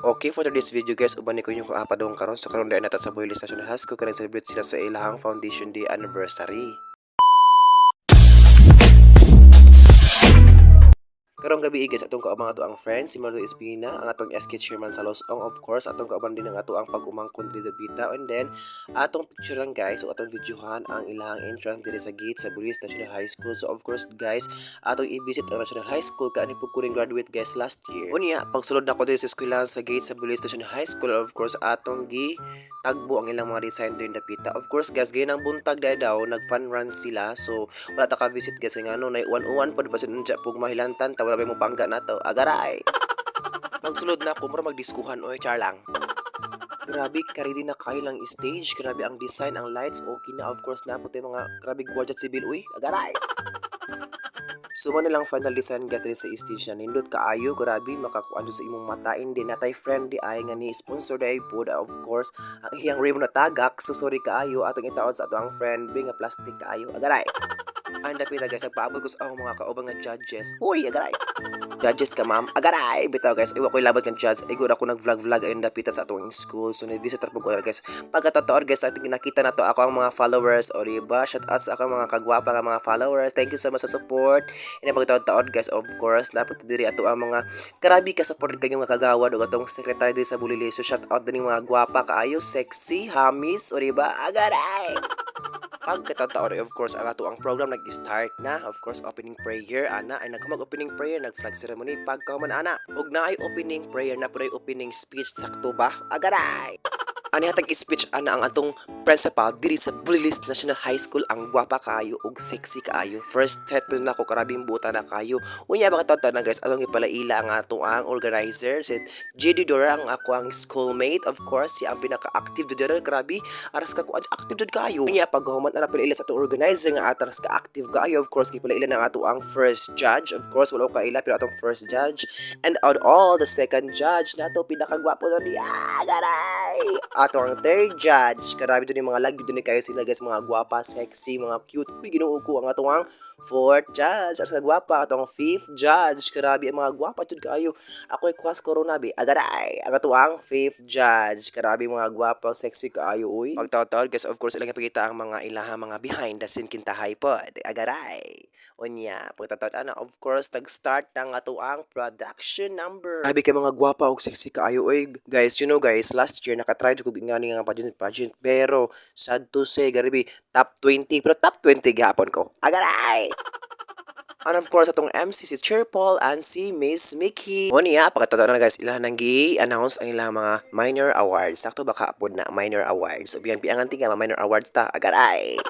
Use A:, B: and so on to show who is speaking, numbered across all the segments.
A: Okay, for today's video, guys, uban ko inyong kaapadong karon. So karon dahil nata sa Bulilis National High School, kanang celebrate sila sa ilahang Foundation Day anniversary. Karong gabi, guys, atong kaubang ato ang friends, si Marlo Espina, ang atong SK chairman sa Losong, of course, atong kauban din ang ato ang pag-umangkon diri sa Bita, and then atong picture lang, guys, o atong videohan ang ilang entrance diri sa gate sa Bulilis National High School. So of course, guys, atong i-visit ang National High School kaani po ko rin graduate, guys, last year. Unya, pagsulod nako diri sa eskwelahan sa gate sa Bulilis National High School, of course, atong gi tagbo ang ilang mga design diri dapita. Of course, guys, gayon ang buntag dahil daw nag fun run sila. So wala ta ka visit, guys, nga ano nay uwan-uwan pod pa siya pug mahilantan ta wala ba mo pangga nato. Agaray. Pagsulod na ako, mura magdiskuhan oy, char lang. Grabe, ka-ready na kayo lang stage. Grabe ang design, ang lights, okay na. Of course, na puti mga grabe gwardiya sibil, uy. Agaray. So man lang final design, guys, diri sa stage na nindot kaayo, grabe makakuan jud sa imong mata. Hindi natay friend di ay nga ni sponsor dai pod, of course, ang iyang ribbon na tagak. So sorry kaayo, atong itaod sa ato ang friend bi nga plastic kaayo. Agaray. Ang dapita, guys, nagpaabot ko sa akong mga kauban nga judges. Uy, agaray. Judges ka, ma'am. Agaray! Bitaw, guys, iwa ko'y labad kang judge. Igor ako nag-vlog-vlog ayun dapita sa atong school. So ni-visit ra po ko, guys. Pagkatotoo, guys, at nakita na to ako ang mga followers. O diba? Shout out sa akong mga kagwapa nga mga followers. Thank you so much sa support. Ina pagkatotoo, guys, of course, lapot diri ato ang mga karabi ka support kayong mga kagawad o atong secretary diri sa Bulili. So shout out din mga gwapa kaayo, sexy, hamis, o diba? Agaray! Pagkatotoo, of course, ang ato ang program nag-start na. Of course, opening prayer, ana. Ay, nagkamag opening prayer, nag-flag ceremony. Pagkahuman ana, ug na ay opening prayer na po opening speech. Sakto ba? Agaray! Ani hatag speech ana ang atong principal diri sa Bulilis National High School, ang gwapa kaayo ug sexy kaayo. First set po nako, karabing buta na kayo. Unya ba katotoo na, guys, atong ipalaila ang ato ang organizer si JD Dora, ang ako ang schoolmate. Of course, siya ang pinaka-active dito. Grabe, aras ka ko active jud kaayo. Unya paghuman ana palaila sa atong organizer nga atras ka active kaayo. Of course, gipalaila ng ato ang first judge. Of course, wala ko kaila pero atong first judge and out all the second judge nato pinakagwapo na ni agaray. Ato ang third judge. Karabi dun yung mga lagi dun kayo sila, guys, mga gwapa, sexy, mga cute. Uy, Ginoo ko, ang ato ang fourth judge. As gwapa, ato ang fifth judge. Karabi ang mga gwapa jud kaayo. Ako ay kwas corona bi. Agaray. Ang ato ang fifth judge. Karabi mga gwapa, sexy kaayo uy. Pagtawad, guys, of course, ilang ipakita ang mga ilaha mga behind the scene kintahay pod. Agaray. Unya, pagtatawad ana, of course, nag-start na nga ato ang production number. Grabe kay mga gwapa og sexy kaayo oy. Guys, you know guys, last year nakatry jud kog ingani nga pageant pageant pero sad to say, garibi top 20, pero top 20 gihapon ko. Agaray! And of course, atong MC si Chair Paul and si Miss Mickey. O niya, pagkatotoo na, guys, ilang nang gi-announce ang ilang mga minor awards. Sakto ba kaapod na minor awards? So, biyan piangan tinga, mga minor awards ta. Agaray!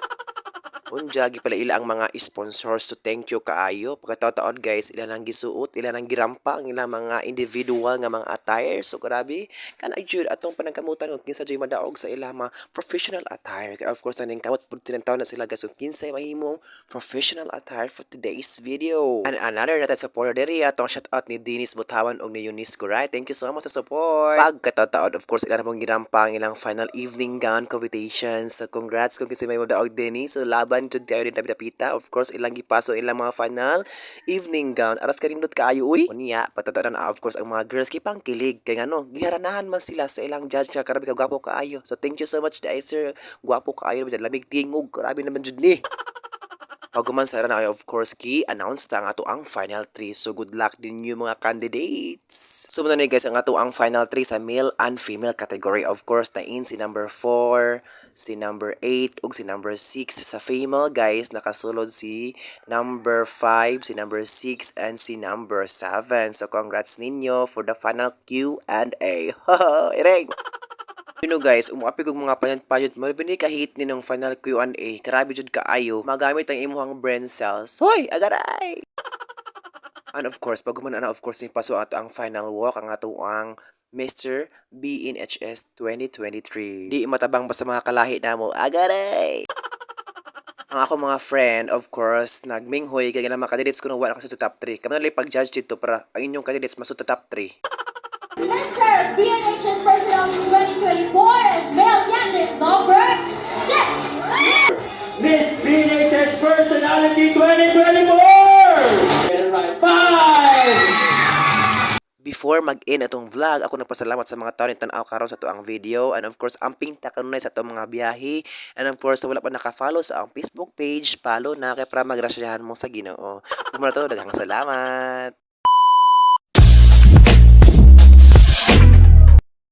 A: Unja, gipalaila ang mga sponsors. So, thank you kaayo. Pagkatotoo, guys, ilan ang gisuot, ilan ang girampa ang ilang mga individual nga mga attire. So, grabe. Kana jud atong panagkamutan kung kinsa jud madaog sa ilang mga professional attire. Kaya of course, naning kamot pud tinantaw na sila, guys, kung kinsay mahimong professional attire for today's video. And another natin supporter diri atong shout out ni Dennis Butawan og ni Eunice Guray. Thank you so much sa support. Pagkatotoo, of course, ilan pong girampa ang ilang final evening gown competition. So, congrats kung kinsay may madaog dinhi. So, laban jud kayo din dapita. Of course, ilang gipaso ilang mga final evening gown. Aras kanindot kaayo uy. Unya, patataran na of course ang mga girls kay pangkilig kay ngano, giharanahan man sila sa ilang judge nga karabi ka gwapo kaayo. So thank you so much dai, sir. Gwapo kaayo naman lamig tingog. Grabe naman jud ni. Paghuman sa na of course, ki-announce ta ang ato ang final three. So good luck din yung mga candidates. So muna ni, guys, ang ato ang final three sa male and female category. Of course, nain si number 4, si number 8 ug si number 6. Sa female, guys, nakasulod si number 5, si number 6 and si number 7. So congrats ninyo for the final Q&A. Ireng! You know guys, umuapi kog mga pageant pageant mo ni kahit ni nung final Q&A, grabe jud kaayo, magamit ang imong brain cells. Hoy, agaray! And of course, pag man ana, of course, ni paso ato ang final walk ang ato ang Mr. BNHS 2023. Di matabang ba sa mga kalahi namo? Agaray! Ang ako mga friend, of course, nagminghoy kay mga candidates ko wala kasi sa top 3. Kami na pag-judge dito para ang inyong candidates masud sa top 3.
B: Mr. BNHS Personality 2024 is male candidate number 6.
C: Miss BNHS Personality 2024! Get it right. Five!
A: Before Before mag-end atong vlog, ako nagpasalamat sa mga tao ni tan-aw karon sa atoang video, and of course amping ta kanunay sa atong mga biyahe, and of course sa wala pa naka-follow sa akong Facebook page, follow na kay para magrasyahan mo sa Ginoo. Ug mao to, daghang salamat.